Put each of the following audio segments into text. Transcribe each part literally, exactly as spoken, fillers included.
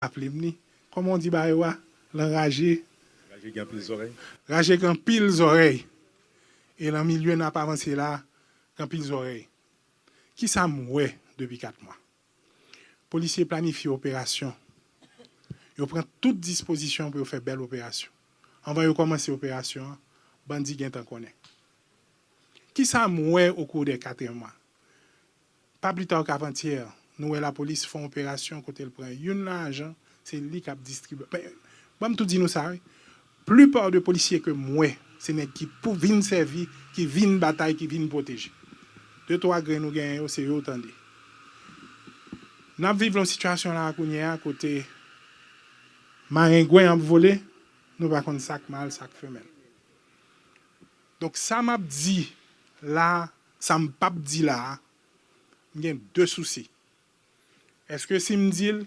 raple m li. Kòman w di ba yo a? L anraje. Raje gen anpil zòrèy. Raje gen anpil zòrèy. E nan milye n ap avanse la, gen anpil zòrèy. Kisa m wè depi kat mwa? Polisye planifye operasyon. Yo pran tout dispozisyon pou yo fè bèl operasyon. Anvan yo kòmanse operasyon an, bandi gentan konnen. Kisa m wè au cours des quatre mwa? Pa pli ta k avantyè, nou wè lapolis fè yon operasyon kote l pran youn nan ajan, se li k ap distribye. Men, ban m tou di nou sa, wi. Plipa de polisye ke m wè, se nèg ki pou vin sèvi, ki vin batay, ki vin pwoteje. De twa grenn ou genyen yo, se yo w tande. N ap viv yon sitiyasyon la kounye a kote marengwen ap vole, nou pa konn sa k mal, sa k femèl. Donk, sa m ap di la, sa m p ap di la a, m gen de sousi. Èske si m di l,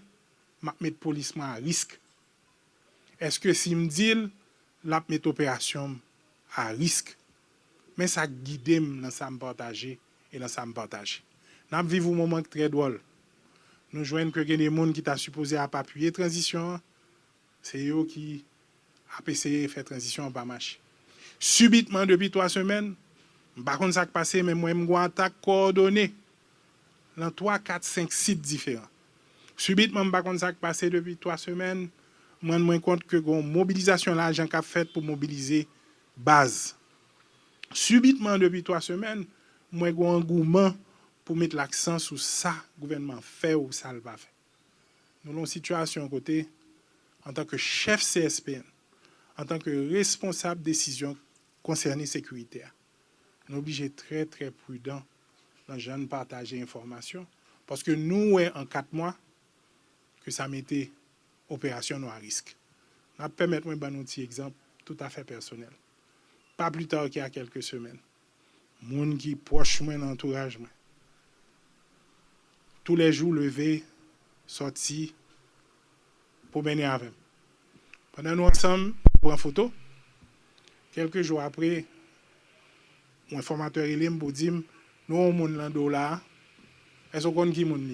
m ap met polis mwen a risk? Èske si m di l, l ap met operasyon m a risk? Men sa k gide m nan sa m pataje e nan sa m pataje. N ap viv yon moman ki trè dwòl. Nou jwenn ke gen de moun ki ta sipoze ap apiye tranzisyon an, se yo ki ap eseye fè tranzisyon an pa mache. Sibitman, depi twa semèn, m pa konn sa k pase, men m wè m gen yon atak kowòdone nan twa, kat, senk sit diferan. Sibitman, m pa konn sa k pase depi twa semèn, m rann mwen kont ke gen yon mobilizasyon lajan k ap fèt pou mobilize baz. Sibitman, depi twa semèn, m wè gen yon angouman pou met laksan sou sa gouvènman an fè ou sa l pa fè. Nou nan yon sitiyasyon kote, antanke chèf C S P N, antanke responsab desizyon konsène sekirite a, nou oblije trè, trè pridan nan jan n pataje enfòmasyon, paske nou wè an kat mwa ke sa mete operasyon nou a risk. N ap pèmèt mwen ban nou ti egzanp toutafè pèsonèl. Pa pli ta ke a kèlke semèn, moun ki pwòch mwen nan antouraj mwen, toulèjou leve, sòti, pwomennen avè m. Pandan nou ansanm, nou pran foto. Kèlke jou apre, yon enfòmatè rele m pou di m, nou wè yon moun nan do w la a, èske w konn ki moun li ye?